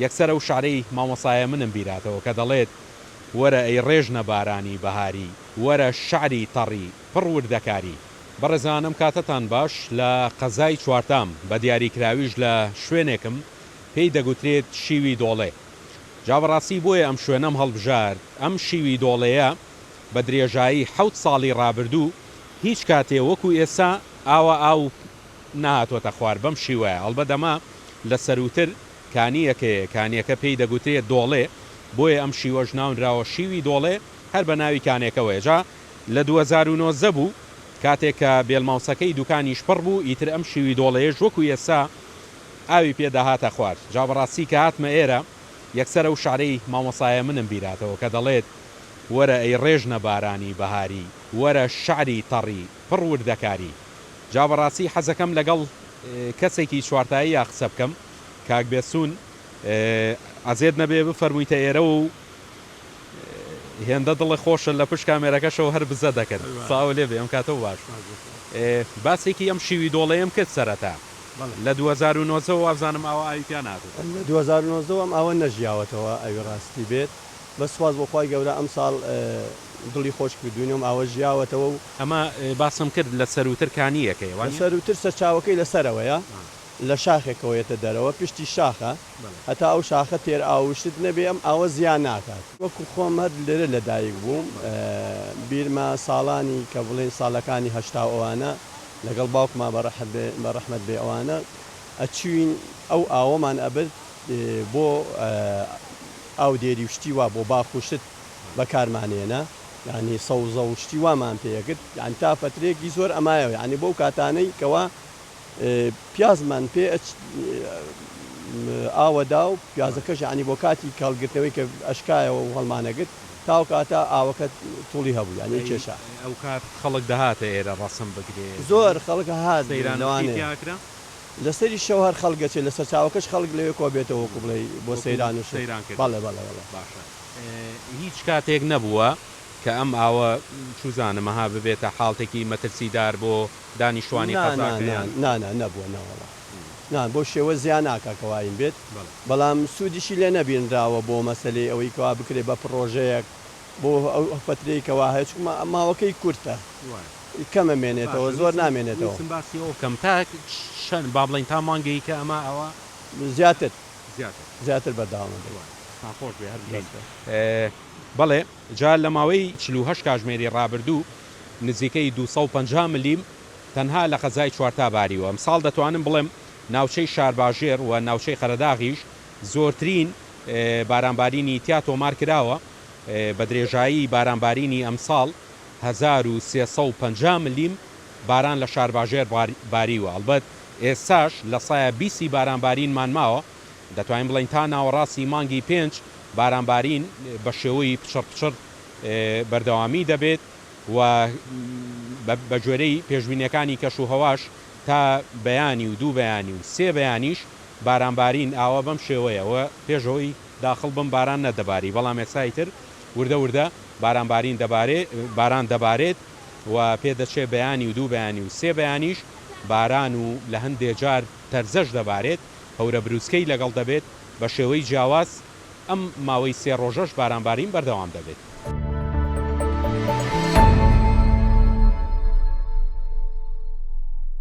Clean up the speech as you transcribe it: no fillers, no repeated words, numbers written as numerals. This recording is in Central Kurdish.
یەکسەر ئەو شعرەی مامۆسایە منم بیراتەوە کە دەڵێت، وەرە ئەی ڕێژنە بارانی بەهاری، وەرە شعری تەڕی پڕ وردەکاری. بەڕێزان ئەم کاتەتان باش، لە قەزای چوارتام، بە دیاریکراویش لە شوێنێکم پێی دەگوترێت شیوی دۆڵێ. جا بەڕاستی بۆیە ئەم شوێنەم هەڵبژارد، ئەم شیوی دۆڵێیە بە درێژایی حەوت ساڵی ڕابردوو هیچ کاتێ وەکو ئێستا ئاوا ئاو نەهاتۆتە خوار بەم شیوەیە، ئەڵبەت ئەمە لە سەرووتر کانییەکەیە، کانییەکە پێی دەگوترێت دۆڵێ، بۆیە ئەم شیوەش ناونراوە شیوی دۆڵێ هەر بە ناوی کانێکەوەیە. جا لە 2019 بوو کاتێک کە بێلماوسەکەی دوکانیش پڕ بوو ئیتر ئەم شیوی دۆڵێیەش وەکو ئێستا ئاوی پێ دەهاتە خوار. جا بەڕاستی کە هاتمە ئێرە یەکسەر ئەو شعرەی مامۆسایە منم بیراتەوە کە دەڵێت، وەرە ئەی ڕێژنە بارانی بەهاری، وەرە شعری تەڕی پڕ وردەکاری. جا بەڕاستی حەزەکەم لەگەڵ کەسێکی چوارتاییا قسە بکەم کاک بێستوون عەزێت نەبێ بفەرموویتە ئێرەوە و هێندە دڵە خۆشە لە پشت کامێرەکەشەوە هەر بزە دەکرد سڵاو لێ بێ ئەم کاتەو باش باسێکی ئەم شیوی دۆڵەیەم کرد سەرەتا لە 2019 وابزانم ئاوا ئاوی پیا ناتوو. لە 2019 ئەم ئاوە نەژیاوەتەوە ئەوی ڕاستی بێت بەس سوپاس بۆ خوای گەورە ئەمساڵ دڵی خۆش کردوین ئەم ئاوە ژیاوەتەوە و. ئەمە باسم کرد لە سەرووتر کانییەکەیە وانیە؟ لە سەرووتر سەرچاوەکەی لە سەرەوەیە لە شاخێکەوە یەتە دەرەوە پشتی شاخە هەتا ئەو شاخە تێر ئاو و شت نەبێ ئەم ئاوە زیان ناکات. وەکو خۆم هەر لێرە لە دایک بووم بیرمە ساڵانی کە بڵێین ساڵەکانی 80 و ئەوانە لەگەڵ باوکما بە ڕەحمەت بێ ئەوانە ئەچوین ئەو ئاوەمان ئەبرد بۆ ئاودێری و شتی وا بۆ باخ و شت بەکارمان هێنا یانی سەوزە و شتی وامان پێ ئەکرد یانی تا فەترەیەکی زۆر ئەمایەوە یانی بەو کاتانەی کەوا پیازمان پێ ئاوەدا و پیازەکەش یانی بۆ کاتی کەڵگرتنەوەی کە ئەشکایەوە و هەڵمانەگرت تاو کاتە ئاوەکە توڵی هەبوو یانی کێشە. ئەوکات خەڵک دەهاتە ئێرە ڕەسم بگرێ؟ زۆر خەڵک هات سەیران و شتی تیا ئەکرا؟ لەسەری شەو هەر خەڵک ئەچێ لە سەرچاوەکەش خەڵک لەوێ کۆبێتەوە وەکو بڵێی بۆ سەیران و شت. سەیران کردن. بەڵێ بەڵێ بەڵێ. باشە هیچ کاتێک نەبووە کە ئەم ئاوە چوزانم ئەها ببێتە حاڵتێکی مەترسیدار بۆ دانیشتوانی نا نا قەزاکە نا یان؟ نا نا نەبووە نەوەڵا نا بەو شێوە زیان ناکا کە واین بێت بەڵێ. بەڵام سوودیشی لێ نەبینراوە بۆ مەسەلەی ئەوەی کەوا بکرێ بە پڕۆژەیەک بۆ ئەو فەترەی کەوا هەیە چونکە ماوەکەی کورتە. وایە. کەم ئەمێنێتەوە باشە زۆر ویستم نامێنێتەوە. ویستم باسی ئەوە بکەم تا چەند با بڵێین تا مانگێکی کە ئەمە ئەوە. زیاتر. زیاتر. زیاتر بەردەوام ئەبێت. وایە دەستتان خۆش بێ هەر بژین. دەست خۆش. بەڵێ جا لە ماوەی 48 کاژمێری ڕابردوو نزیکەی 250 ملیم تەنها لە قەزای چوارتا باریوە ئەمساڵ دەتوانم بڵێم ناوچەی شارباژێڕ و ناوچەی قەرەداغیش زۆرترین بارانبارینی تیا تۆمار کراوە بە درێژایی بارانبارینی ئەمساڵ 1350 ملیم باران لە شارباژێر باریوە، ئەڵبەت ئێستاش لە سایە بیستی بارانبارینمان ماوە، دەتوانین بڵێین تا ناوەڕاستی مانگی پێنج بارانبارین بە شێوەی پچڕ پچڕ بەردەوامی دەبێت و بە گوێرەی پێشبینیەکانی کەشوهەواش تا بەیانی و دوو بەیانی و سێ بەیانیش بارانبارین ئاوا بەم شێوەیە و پێش ئەوەی داخڵ بم باران نەدەباری بەڵام ئێستا ئیتر وردە وردە بارانبارین دەبارێ باران دەبارێت و پێدەچێ بەیانی و دوو بەیانی و سێ بەیانیش باران و لە هەندێ جار تەرزەش دەبارێت هەورە بروسکەی لەگەڵ دەبێت بە شێوەی جیاواز ئەم ماوەی سێ ڕۆژەش بارانبارین بەردەوام دەبێت.